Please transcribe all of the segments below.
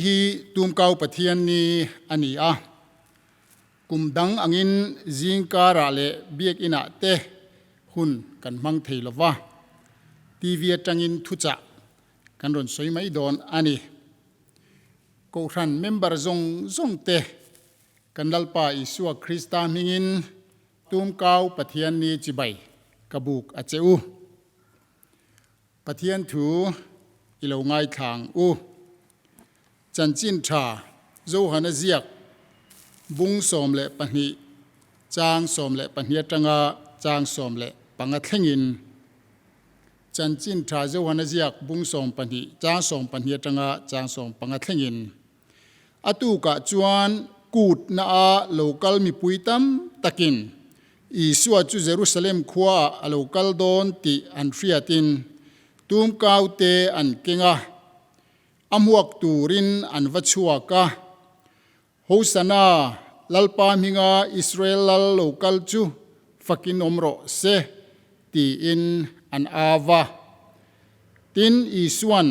hi Tumkau Pathian ni a ni a. Kum dang angin zingkarah leh biakinah te hun kan hmang thei lo va, TV atangin thuchah kan rawn sawi mai dawn a ni. Kohhran member zawng zawng te kan Lalpa Isua Krista hmingin Tumkau Pathian ni chibai ka buk a che u. Pathian thu i lo ngaithla ang u. Chanchin tha Johana ziak bung 12 chang 12 atanga chang 15 thlengin Chanchin tha Johana ziak bung 12 chang 12 atanga chang 15 thlengin A tukah chuan kut na a lo kal mipui tam takin Isua chu Jerusalem khuaah a lo kal dawn tih an hriatin tumkaute an keng a. A hmuak turin an va chhuak a, Hosana, Lalpa hminga Israel lal lo kal chu fakin awm rawh se, tiin an au a. Tin, Isua'n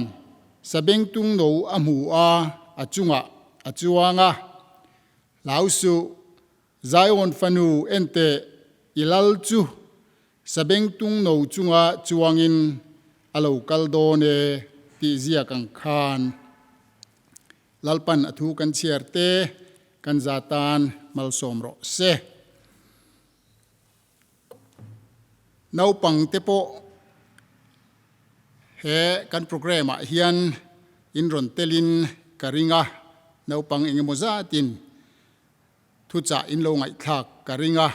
sabengtung no a hmu a, a chungah a chuang a, Hlau suh, Zion fanu enteh, i lal chu Sabengtung no chunga chuangin a lo kal dawn e tih ziak ang khan Lalpan a thu kan chhiar te kan za tan malsawm rawh se. Naupang te pawh he kan programme ah hian in rawn telin ka ring a, naupang engemaw zatin Thuchah in lo ngaihthlak ka ring a,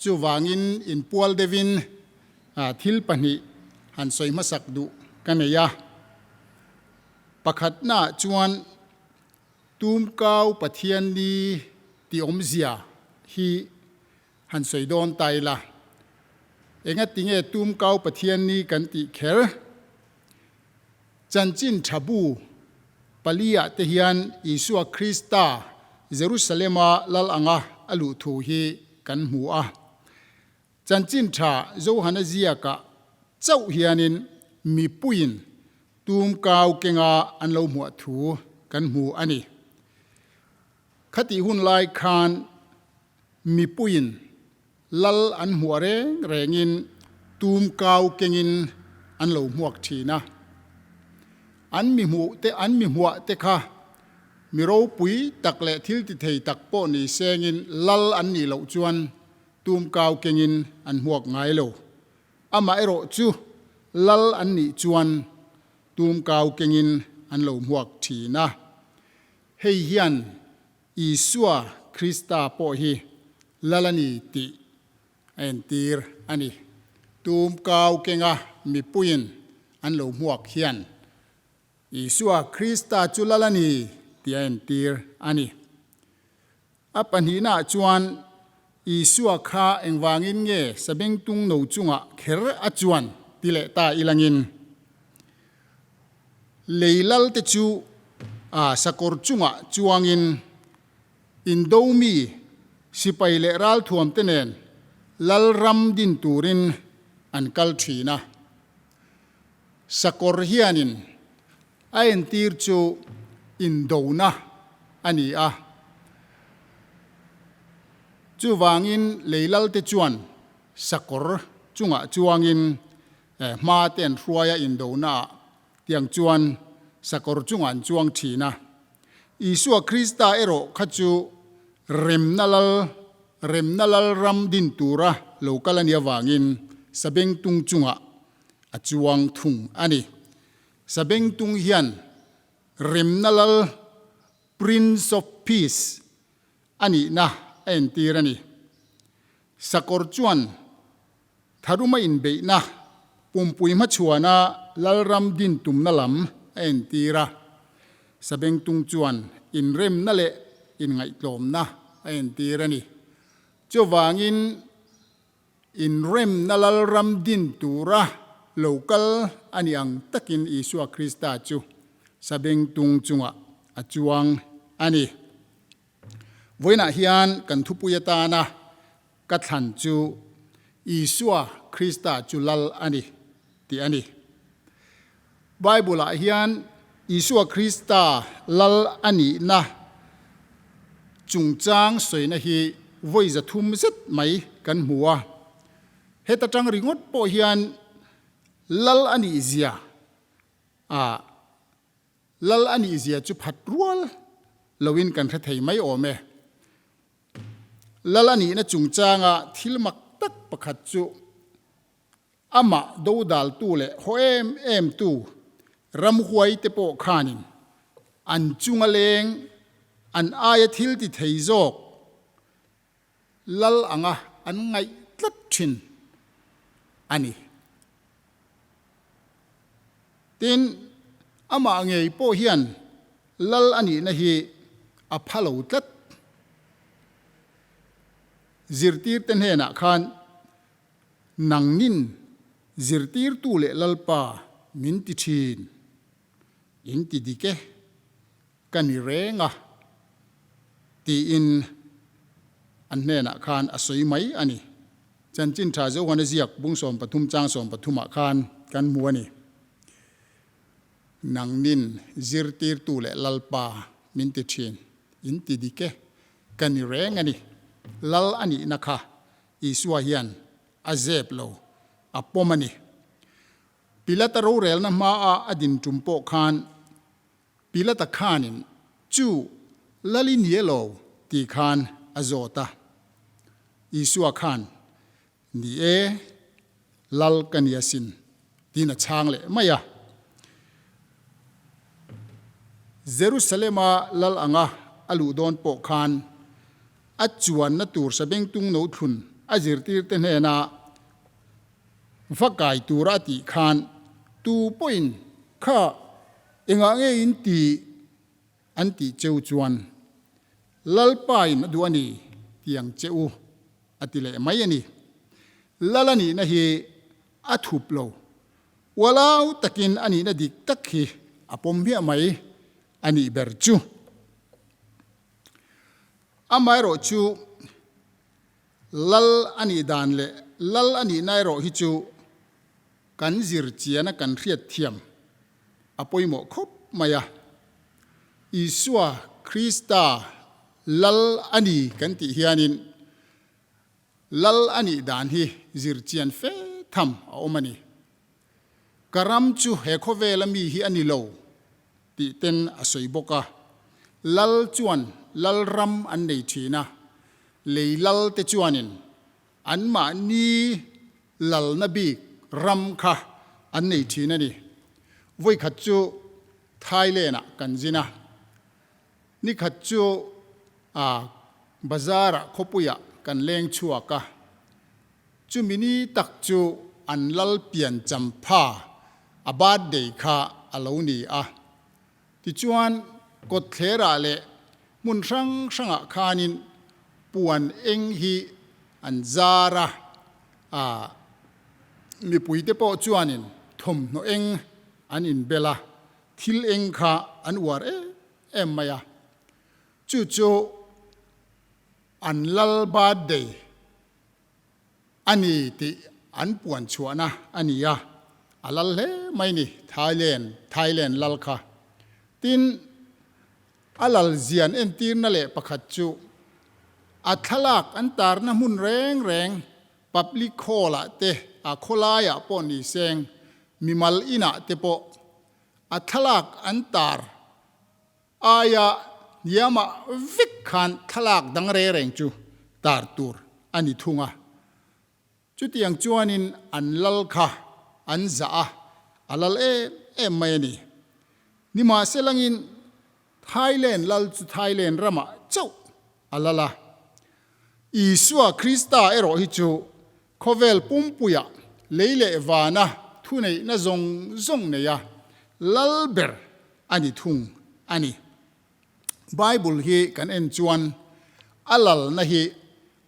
chuvangin inpual deuhin thil pahnih han sawi hmasak duh ka nei a. Pakhatnaah chuan Tumkau Pathian ni tih awmzia hi han sawi dawn ta ila. Engatinge Tumkau Pathian ni kan tih kher? Chanchin tha bu paliah te hian Isua Krista Jerusalema lal anga a luh thu hi kan hmu a. Chanchin tha Johana ziakah chauh hianin mipuiin tumkau kenga an lo hmuah thu kan hmu a ni. Khatih hun lai khan mipuiin Lal an hmuah reng rengin tumkau kengin an lo hmuak thin a. An mi hmuh te an mi hmuah te kha mi ropui tak leh thil ti thei tak pawh ni sengin lal an nih loh chuan tumkau kengin an hmuak ngai lo. Amaherawh chu lal an nih chuan tumkau kengin an lo hmuak thin a. Hei hian Isua Krista pawh hi Lal a ni tih a entir a ni. Tum kau kenga mipuiin an lo hmuak hian Isua Krista chu Lal a ni tih a entir a ni. A pahnihnaah chuan Isua kha engvangin nge sabengtung no chungah kher a chuan ti leh ta ilangin Lei lalte chu a sakawr chungah chuangin Indomi sipai leh ralthuamte nen lal ram din turin an kal thin a. Sakawr hianin a entir chu Indona a ni a. Chuvangin lei lalte chuan sakawr chungah chuangin Hma te an hruai a indonaah tiang chuan sakawr chungah an chuang thin a. Isua Krista erawh kha chu remna lal, remna lal ram din tura lo kal a nih avangin sabengtung chungah a chuang thung a ni. Sabengtung hian remna lal, Prince of Peace, a nihna a entir a ni. Sakawr chuan Tharuma inbeihna pumpui hmachhuana Lalram din tumna lam a entir a, Sabengtung chuan inremna leh inngaihtlawmna a entir a ni. Chuvangin inremna Lalram din tura lo kal a ni ang takin Isua Krista chu Sabengtung chungah a chuang a ni. Vawiinah hian kan thupui atana ka thlan chu Isua Krista chu Lal a ni tih a ni. Bible-ah hian Isua Krista Lal a nihna chungchang sawina hi vawi 300 zet mai kan hmu a. Heta tang ringawt pawh hian Lal a nih zia a Lal a nih zia chu phat rual loin kan hre thei mai awm e. Lal a nihna chungchanga thil mak tak pakhat chu amah dodaltu leh haw em em tu ramhuai te pawh khanin an chunga leng an aia thil ti thei zawk Lal anga an ngaih tlat thin a ni. Tin, amah ngei pawh hian Lal a nihna hi a pha lo tlat. Zirtirte hnenah khan nangnin zirtirtu leh Lalpa min ti thin, in ti dik e. Ka ni reng a, tiin an hnenah khan a sawi mai a ni. Chanchin Tha Zohana ziak bung 13 chang 13 ah khan kan hmu a ni. Nangnin zirtirtu leh Lalpa min ti thin, in ti dik e, ka ni reng a ni. Lal a nihna kha Isua hian a zep lo, a pawm a ni. Pilata rorelna hmaa a din tum pawh khan Pilata khanin chu lal i ni elo tih khan a zawt a. Isua khan, Ni e, lal ka ni asin, tiin a chhang leh mai a. Jerusalema lal anga a luh dawn pawh khan a chuanna tur sabengtung no thlun a zirtirte hnena va kai tura a tih khan tu pawhin kha Engah nge in ti an tih cheu chuan Lalpa in a duh a ni ti ang che u a ti leh mai a ni. Lal a nihna hi a thup lo. Ualau takin a nihna dik tak hi a pawm hmiah mai a nih ber chu. Amaherawh chu Lal a nih dan leh Lal a nihna erawh hi chu Kan zir chiana kan hriat thiam a pawimawh khawp mai a. Isua Krista Lal a ni kan tih hianin Lal a nih dan hi zir chian fe tham a awm a ni. Ka ram chu he khawvela mi hi a ni lo tih ten a sawi bawk a. Lal chuan Lal ram an nei thin a, lei lal te chuanin Anmahni lalna bik ram kha an nei thin a ni. Vawikhat chu Thailand-ah kan zin a, nikhat chu bazar-ah khawpuiah kan leng chhuak a, chumi ni tak chu an lal pian champha a birthday kha a lo ni a. Tichuan, kawtthlerah leh hmun hrang hrangah khanin puan eng hi an zar a, a mipuite pawh chuanin thawmhnaw eng an inbel a, thil eng kha an uar em em mai a. Chu chu an lal birthday A ni tih an puan chhuahna a ni a, a lal hle mai ni Thailand, Thailand lal kha. Tin, a lal zian entirna leh pakhat chu a thlalak an tarna hmun reng reng public hall ah te, a khawlaiah pawh ni seng, mimal inah te pawh a thlalak an tar Aia hniamah vek khan thlalak dang reng reng chu tar tur a ni thung a. Chutiang chuanin an lal kha an zah a, a lal em em mai a ni. Nimahselangin Thailand lal chu Thailand ramah chauh a lal a. Isua Krista erawh hi chu khawvel pumpuiah lei leh vana thuneihna zawng zawng neia lal ber a ni thung a ni. Bible hi kan en chuan a lalna hi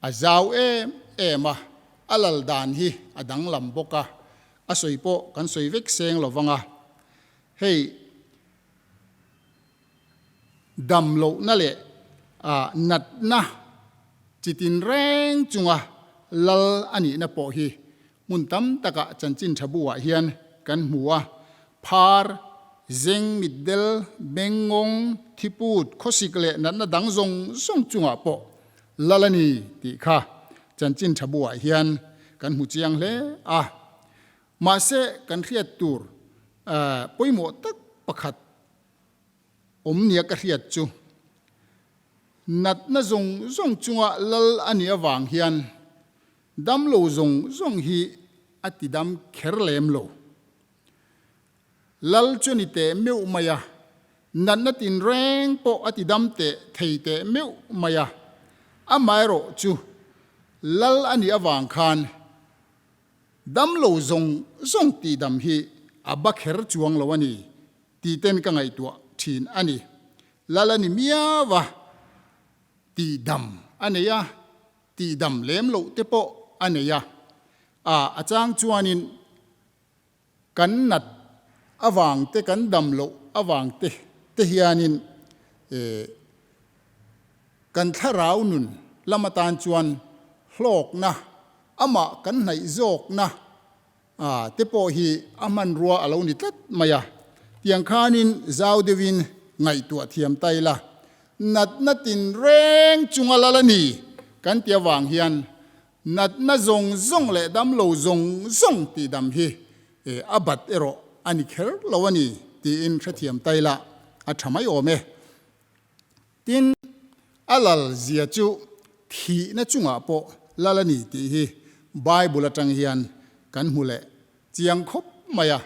a zau em em a, a lal dan hi a danglam bawk a, a sawi pawh kan sawi vek seng lo vang a. Hei dam lohna leh natna chi tinreng chunga lal a nihna pawh hi hmun tam takah chanchin tha bu-ah hian kan hmu a, phar. Zeng, mitdel, bengngawng, thiput, khawsik leh natna dang zawng zawng chungah pawh lal a ni tih kha chanchin tha buah hian kan hmu chiang hle a. Mahse, kan hriat tur pawimawh tak pakhat awm nia ka hriat chu natna zawng zawng chunga lal a nih avang hian damlo zawng zawng hi a tidam kher lem lo. Lal chu ni teh meuh mai a, natna tinreng pawh a ti dam teh thei teh meuh mai a, amaherawh chu Lal a nih avang khan damlo zawng zawng tihdam hi a ba kher chuang lo a ni tih ten ka ngaihtuah thin a ni. Lal a ni miau a, tihdam a nei a, tihdam lem loh te pawh a nei a, a chang chuanin Kan nat avang te, kan dam loh avang te te hianin kan thlarau nun lam atan chuan hlawkna, amah kan hnaih zawkna te pawh hi a hmanrua a lo ni tlat mai a. Tiang khanin zau deuhin ngaihtuah thiam ta ila, natna tinreng chunga lal a ni kan ti avang hian Natna zawng zawng leh damlo zawng zawng tihdam hi a bat erawh a ni kher lo a ni tiin hrethiam ta ila a tha mai awm e. Tin, a lal zia chu thihna chungah pawh lal a ni tih hi Bible atang hian kan hmu leh chiang khawp mai a.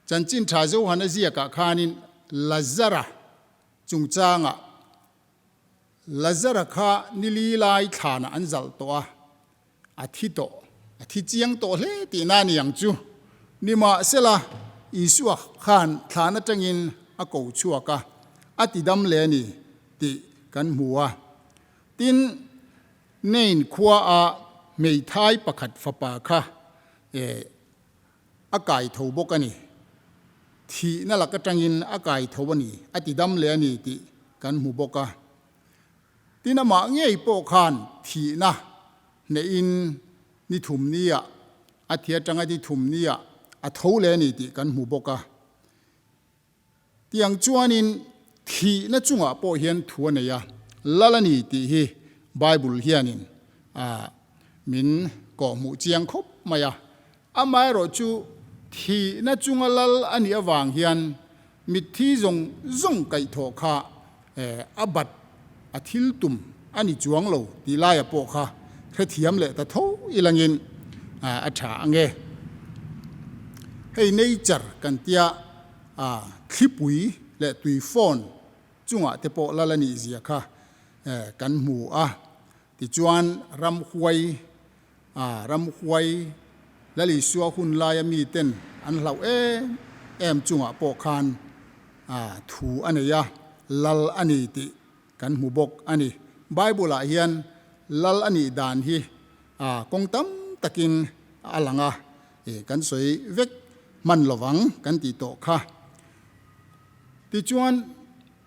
Chanchin tha Johana ziakah khanin Lazara chungchangah Lazara kha nili lai thlanah an zalh tawh a, a thi tawh, a thi chiang tawh hle tihna a ni ang chu. Nimahsela, Isua khan thlan atangin a ko chhuak a, a ti dam leh a ni tih kan hmu a. Tin, Nain khua a hmeithai pakhat fapa kha a kai tho bawk a ni. Thihna lak atangin a kai tho a ni, a ti dam leh a ni tih kan hmu bawk a. Tin amah ngei pawh khan thihna hnehin ni thum nia a thi atanga ni thum nia a tho leh a ni tih kan hmu bawk a. Tiang chuanin thihna chungah pawh hian thu a nei a, lal a ni tih hi Bible hianin min kawhhmuh chiang khawp mai a. Amaherawh chu thihna chunga lal a nih avang hian mitthi zawng zawng kaihthawh kha a bat a thil tum a ni chuang lo tih laia pawh kha hrethiam leh ta tho ilangin a tha ang e. Hei nature kan tia thlipui leh tui phone chungah te pawh lal a nih zia kha kan hmu a. Tichuan ramhuai ramhuai Lal Isua hun laia miten an hlauh em em chungah pawh khan thu a nei a, lal a ni tih kan hmu bawk a ni. Bible-ah hian lal a nih dan hi kawng tam takin a lang a, kan sawi vek hman lovang kan tih tawh kha. Tichuan,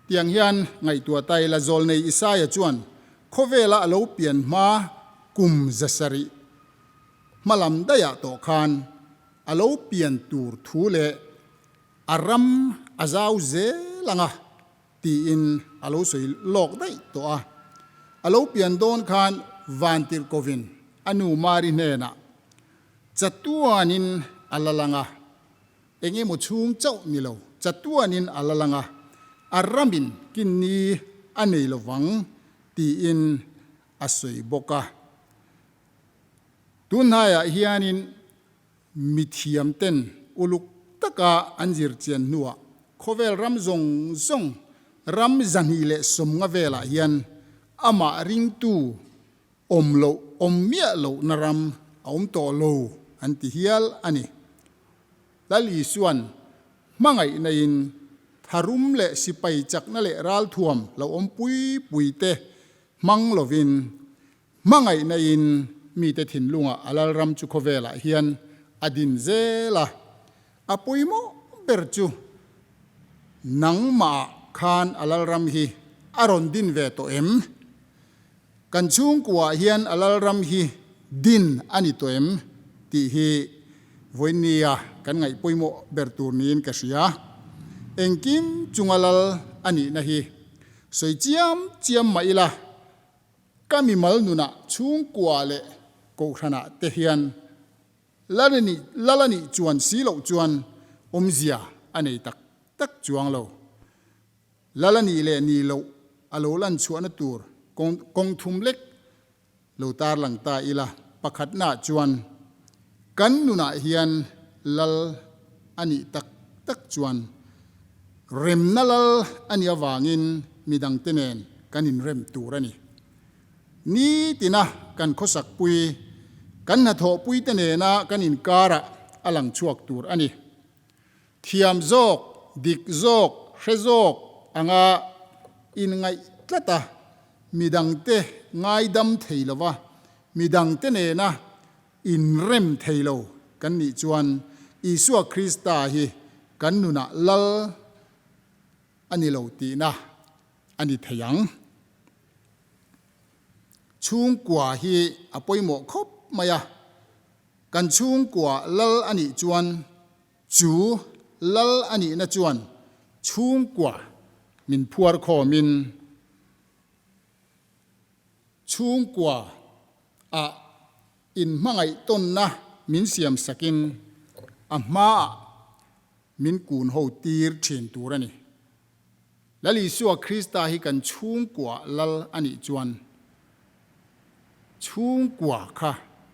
tiang hian ngaihtuah ta ila, Zawlnei Isaia chuan khawvela a lo pian hma kum 700 hmalam daihah tawh khan a lo pian tur thu leh a ram a zau zel ang a tiin a lo sawi lawk daih tawh a. A lo pian dawn khan Vantirhkovin a nu Mari hnenah chatuanin a la lang a, eng emaw chhung chauh ni lo, chatuanin a la lang a, a ramin kinni a nei lovang tiin a sawi bawk a. Tunhnaiah hianin mithiam ten uluk taka an zir chian hnuah khawvel ram zawng zawng ram 220 velah hian amah ringtu awm loh awm miah lohna ram a awm tawh lo an ti hial a ni. Lal Isuan hmangaihna in tharum leh sipai chakna leh ralthuam lo awm pui pui te hmang lovin Hmangaihna in mite thinlungah a lalram chu khawvelah hian a din zel a, a pawimawh ber chu nangmahah khan a lalram hi a rawn din ve tawh em? Kan chhungkuaah hian a lalram hi din a ni tawh em? tih hi Vawinia kan ngaih pawimawh ber tur niin ka hria. Engkim chunga lal a nihna hi sawi chiam chiam mah ila, ka mimal nunah chhungkua leh kohhranah te hian lal a nih chuan si loh chuan awmzia a nei tak tak chuang lo. Lal a nih leh nih loh a lo lan chhuahna tur kawng thum lek lo tarlang ta ila, pakhatnaah chuan kan nunah hian lal a nih tak tak chuan remna lal a nih avangin midangte nen kan inrem tur a ni. Nitina kan khawsakpui, kan hnathawhpuite nena kan inkarah a lang chhuak tur a ni. Thiam zawk, dik zawk, hre zawk anga inngaih tlat a, midangte ngaidam thei lova, midangte nena inrem thei lo kan nih chuan Isua Krista hi kan nunah lal a ni lo tihna a ni thei ang. Chhungkua hi a pawimawh khawp mai a, kan chhungkua lal a nih chuan Chu lal a nihna chuan chhungkua min phuar khawmin chhungkua ah inhmangaih tawnna min siam sakin a hmaah min kun ho tir thin tur a ni. Lal Isua Krista hi kan chhungkua lal a nih chuan Chhungkua kha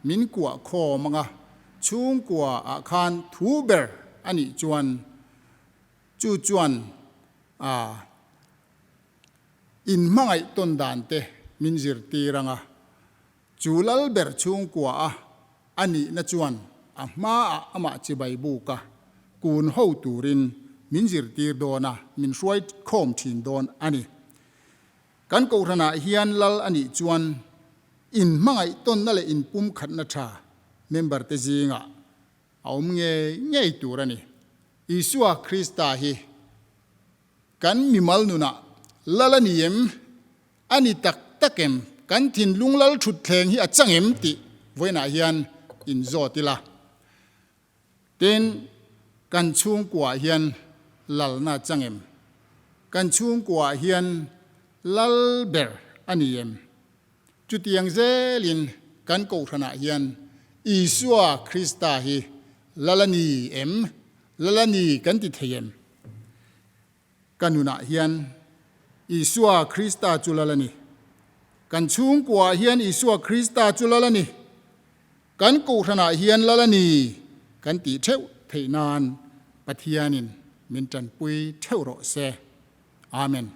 min kuah khawm anga chhungkua ah khan thu ber a nih chuan chu chuan a in hmangaih tawn dan te min zirtir anga chu lal ber chhungkua a a nihna chuan a hma ah amah chibai buk a kun ho turin min zirtir dawn a min hruai khawm thin dawn a ni. Kan kohhranah hian lal a nih chuan in hmangaih tawnna leh in pumkhatna tha member te zingah a awm ngei ngei tur a ni. Isua Krista hi kan mimal nunah lal a ni em? A ni tak tak em? Kan thinlung lal thutthleng hi a chang em tih vawiinah hian in zawt ila. Tin, kan chhungkuaah hian lalna a chang em? Kan chhungkuaah hian lal ber a ni em? Chutiang zelin kan kohhranah hian Isua Krista hi lal a ni em? Lal a ni kan ti thei em? Ka nunah hian Isua Krista chu lal a ni. Kan chhungkuaah hian Isua Krista chu lal a ni. Kan kohhranah hian lal a ni kan tih theuh theih nan Pathianin min tanpui theuh rawh se. Amen.